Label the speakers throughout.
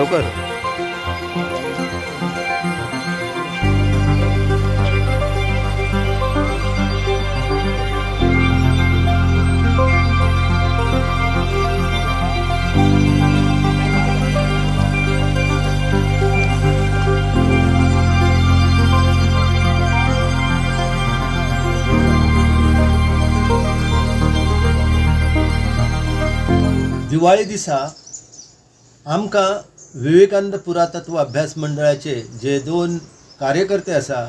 Speaker 1: खारोकर.
Speaker 2: दिवाळी दिसा आमकां विवेकानंद पुरातत्व अभ्यास मंडळाचे जे दोन कार्यकर्ते आसा,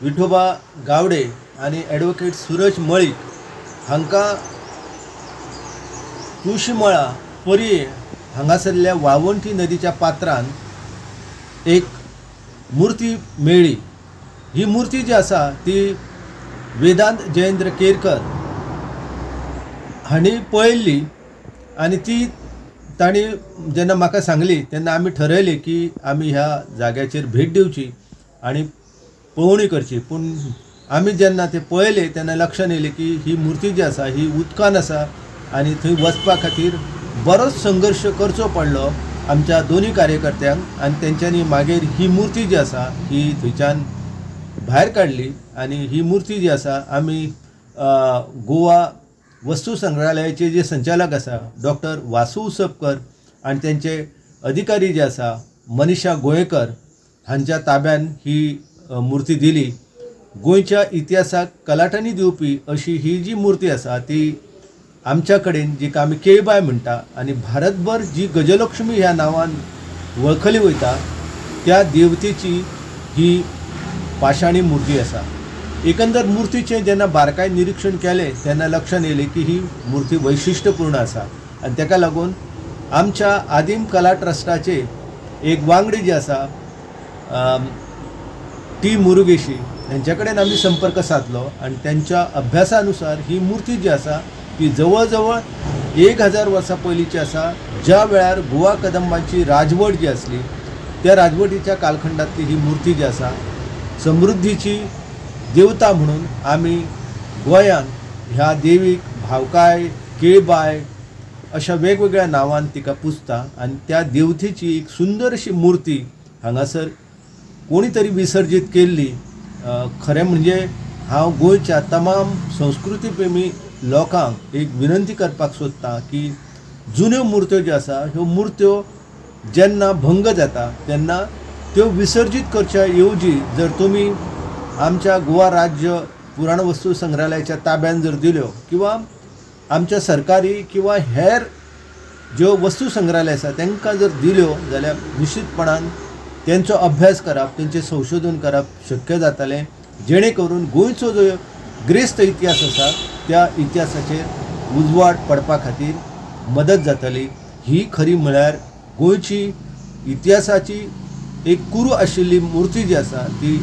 Speaker 2: विठोबा गावडे आनी एडवोकेट सूरज मळीक, हांकां तुळशीमळा पर्ये हांगासरल्या वाळवंटी नदीच्या पात्रान एक मूर्ती मेळ्ळी. ही मूर्ती जी आसा ती वेदांत जयेंद्र केरकर हांणी पळयल्ली आनी ती तांणी जेन्ना म्हाका सांगली तेन्ना आमी ठरयलें की आमी ह्या जाग्याचेर भेट दिवची आनी पळोवणी करची. पूण आमी जेन्ना ते पळयलें तेन्ना लक्षांत येयलें की ही मूर्ती जी आसा ही उदकान आसा आनी थंय वचपा खातीर बरोच संघर्श करचो पडलो आमच्या दोनूय कार्यकर्त्यांक आनी तेंच्यांनी मागीर ही मूर्ती जी आसा ही थंयच्यान भायर काडली आनी ही मूर्ती जी आसा आमी गोवा वस्तू संग्रहालयाचे जे संचालक आसा डॉक्टर वासू उसपकर आनी तेंचे अधिकारी जे आसा मनीषा गोयेकर हांच्या ताब्यान ही मूर्ती दिली. गोंयच्या इतिहासाक कलाटणी दिवपी अशी ही जी मूर्ती आसा ती आमच्या कडेन जिका आमी केळबाय म्हणटा आनी भारतभर जी गजलक्ष्मी ह्या नांवान वळखली वयता त्या देवतेची ही पाशाणी मूर्ती आसा. एकंदर मूर्तीचें जेन्ना बारकाय निरीक्षण केलें तेन्ना लक्षांत येयलें की ही मूर्ती वैशिश्ट्यपूर्ण आसा आनी ताका लागून आमच्या आदिम कला ट्रस्टाचे एक वांगडी जे आसा टी मुरुगेशी हेंच्या कडेन आमी संपर्क साधलो आनी तेंच्या अभ्यासानुसार ही मूर्ती जी आसा ती जवळ जवळ 1000 वर्सां पयलींची आसा, ज्या वेळार गोवा कदंबांची राजवट जी आसली त्या राजवटीच्या कालखंडांतली ही मूर्ती जी आसा समृद्धीची देवता म्हणून आमी गोंयांत ह्या देवीक भावकाय, केळबाय अशा वेगवेगळ्या नांवान तिका पुजता आनी त्या देवतेची एक सुंदर अशी मूर्ती हांगासर कोणी तरी विसर्जीत केल्ली. खरें म्हणजे हांव गोंयच्या तमाम संस्कृती प्रेमी लोकांक एक विनंती करपाक सोदता की जुन्यो मूर्त्यो ज्यो आसा ह्यो मूर्त्यो जेन्ना भंग जाता तेन्ना त्यो विसर्जीत करच्या येवजी जर तुमी आमच्या गोवा राज्य पुराण वस्तू संग्रहालयाच्या ताब्यान जर दिल्यो किंवा आमच्या सरकारी किंवा हेर ज्यो वस्तू संग्रहालय आसा तांकां जर दिल्यो जाल्यार निश्चितपणान तेंचो अभ्यास करप, तेंचें संशोधन करप शक्य जातलें, जेणे करून गोंयचो जो ग्रेस्त इतिहास आसा त्या इतिहासाचेर उजवाड पडपा खातीर मदत जातली. ही खरी म्हळ्यार गोंयची इतिहासाची एक कुरू आशिल्ली मूर्ती जी आसा ती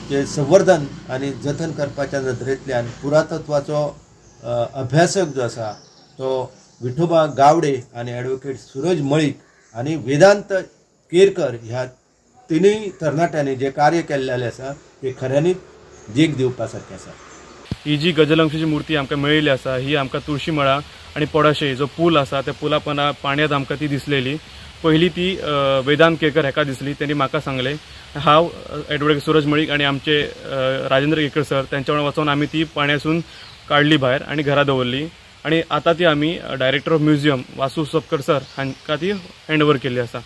Speaker 2: ते संवर्धन आनी जतन करपाच्या नदरेंतल्यान पुरातत्वाचो अभ्यासक जो आसा तो विठोबा गावडे आनी एडवोकेट सूरज मळीक आनी वेदांत केरकर ह्या तिनूय तरणाट्यांनी जें कार्य केल्लें आसा तें खऱ्यांनीच देख दिवपा सारकें आसा.
Speaker 3: ही जी गजलक्ष्मीची मूर्ती आमकां मेळिल्ली आसा ही आमकां तुळशीमळा आनी पडशे जो पूल आसा त्या पुला पना पाण्यात आमकां ती दिसलेली. पहिली ती वेदांत केरकर हेका दिसली, तेणी म्हाका सांगलें. हांव एडवोकेट सूरज मळीक आनी आमचे राजेंद्र केरकर सर तेंच्या वांगडा वचोन आमी ती पाण्यासून काडली भायर आनी घरा दवरली आनी आतां ती आमी director of museum Vasu Usapkar sir हांकां ती हँड ओवर केल्ली आसा.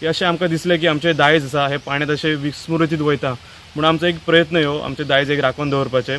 Speaker 3: अशें आमकां दिसलें की आमचें दायज आसा हें पाण्यात अशें विस्मृतीत वयता, म्हणून आमचो एक प्रयत्न ह्यो आमचें दायज एक राखून दवरपाचें.